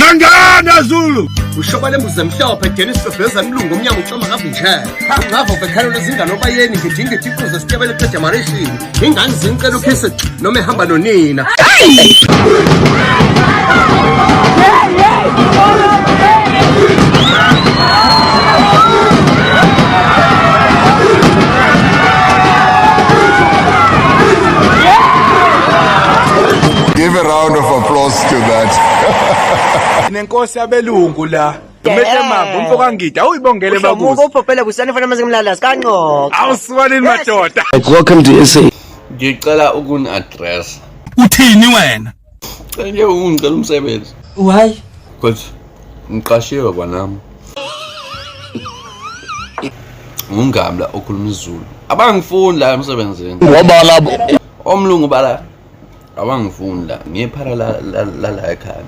Shangana Zulu. Ushoba lembuzi emhlophe Dennis Bebheza mlungu omnyama uxoma kavinjela. Ngavo vekhalo lezingane obayeni ngidinga itiquze sitebele qede marishini. Ingane zincela ukhise noma ehamba nonina. Give a round of applause to that. Nenkosi yabelungu la. Umehle mamba umfo kaNgidi awuyibongele bakuzi. Uphophele busani fana mazimlala sikanqoqo. Awusukanini madoda. Welcome to SA. Ngicela ukuni address. Uthini wena? Cela nje ungicela umsebenzi. Why? Because ngiqashiwe kwanami. Ungami la okhuluma isiZulu. Abangifuni la emsebenzini. Ngoba labo Omlungu bala abangifuni la. Ngiyephara la la la la ekhaya.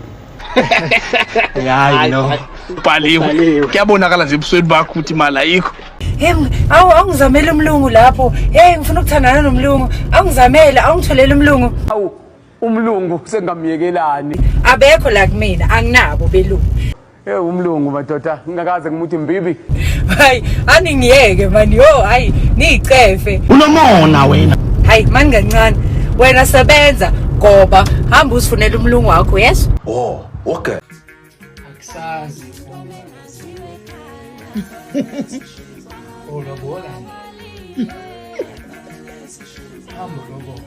Hayi no. Ubhaliwe. Kuyabonakala nje ebusweni bakho ukuthi imali ayikho. Hey, awu awungizamele umlungu lapho. Hey, ngifuna ukuthandana nomlungu. Awungizamele, awungitholele umlungu. Awu, umlungu sengamyekelani. Abekho la kumina, anginabo belungu. Hey umlungu madoda, ngingakaze ngimuthi mbibi. Hayi, aningiyeke mani yo, hayi niyicefe. Unomona wena. Hayi, mani kancane. Wena sebenza ngoba hamba uzifunela umlungu wakho, yes? Oh, okay. Akusazi. Ulobola. Hamba ulobola.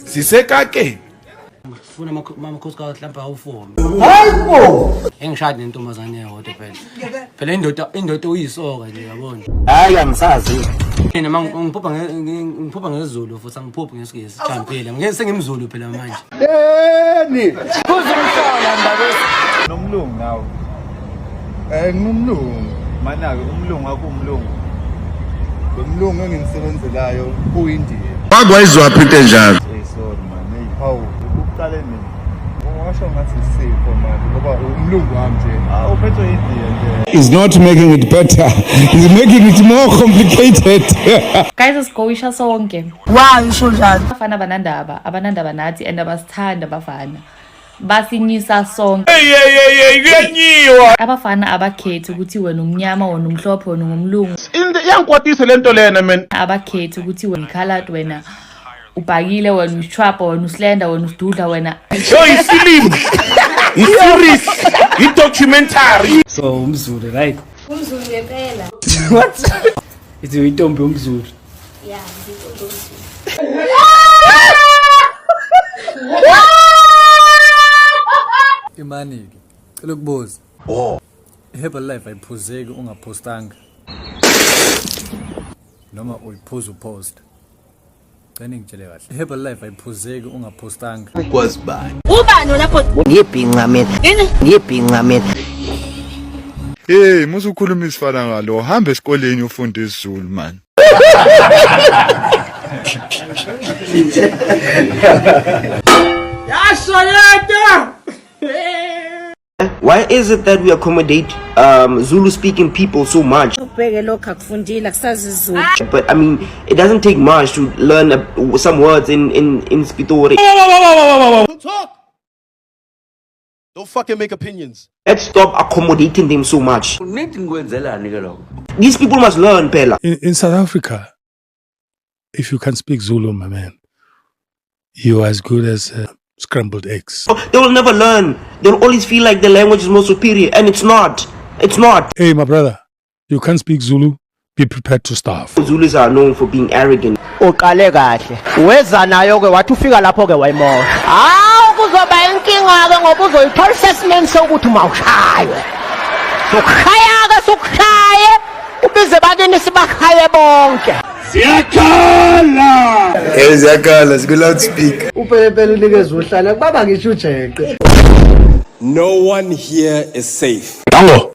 Sisekakeni. Funa amakhosikazi mhlawumbe awufome. Hayibo! Engishadi nentombazane eyodwa phela. Phela indoda uyisoka nje yabona. Hayi angisazi. Mina ngiphupha ngesiZulu futhi angiphuphi ngesiNgisi. Cha phela ngeke sengimZulu phela manje. Yeni! Nomlungu nawe. Eh ngumlungu. Mana ke umlungu wakho umlungu. Lo mlungu engimsebenzelayo uyiNdiya. Wakwayizwaphi into enjalo? Hey sorry man, hey hawu ukuqale nini? Ungasho ngathi isipho manje ngoba umlungu wami nje. Ah uphethwe iNdiya nje. Is not making it better. He's making it more complicated. Guys, asigowisha sonke. Why usho njalo? Abafana abanandaba, abanandaba nathi and abasithanda abafana. Basinyisa sonke. Hey hey hey hey kuyanyiwa. Abafana abakhethi ukuthi wena umnyama, wena umhlophe, wena ungumlungu. Iyangikwatisa lento lena man. Abakhethi ukuthi wena colored, wena ubhakile, wena ushwapha, wena uslender, wena usidudla, wena Yo ifilimu. I-series, i-documentary. So umZulu right? UmZulu ngempela. What? Ithi intombi yomZulu. Yeah, ngiyintombi yomZulu. Imani-ke. Cela ukubuza. Oh. Herbalife ayiphuzeki ungaphostanga. Noma uyiphuza upost. Cela ningitshele kahle. Herbalife ayiphuzeki ungaphostanga. Ukwazi bani? Ubani lapho? Ngibhinca mina. Ngibhinca mina. Hey, musukhuluma isifana ngalo, hamba esikoleni ufunde isiZulu man. Why is it that we accommodate Zulu speaking people so much? Ubheke lokho akufundile akusazi isiZulu. But I mean, it doesn't take much to learn some words in Spitori. Don't talk. Don't fucking make opinions. Let's stop accommodating them so much. Nithi ngikwenzelani ke lokho? These people must learn, Pela. In South Africa, if you can speak Zulu, my man, you are as good as scrambled eggs. They will never learn. They'll always feel like the language is more superior, and it's not. It's not. Hey, my brother, you can't speak Zulu, be prepared to starve. Zulus are known for being arrogant. Uqale kahle. Weza nayo ke wathi ufika lapho ke wayimosha. Hawu kuzoba inkinga ke ngoba uzoyithola esimeni sokuthi mawushaywe. Sokushaya ke sokushaye ubize bakini sibashaye bonke. Ziyakhala. Hey ziyakhala, siku loudspeaker. Upelepele unikeza uhlala kubaba ngisho ujeqe. No one here is safe. Dango.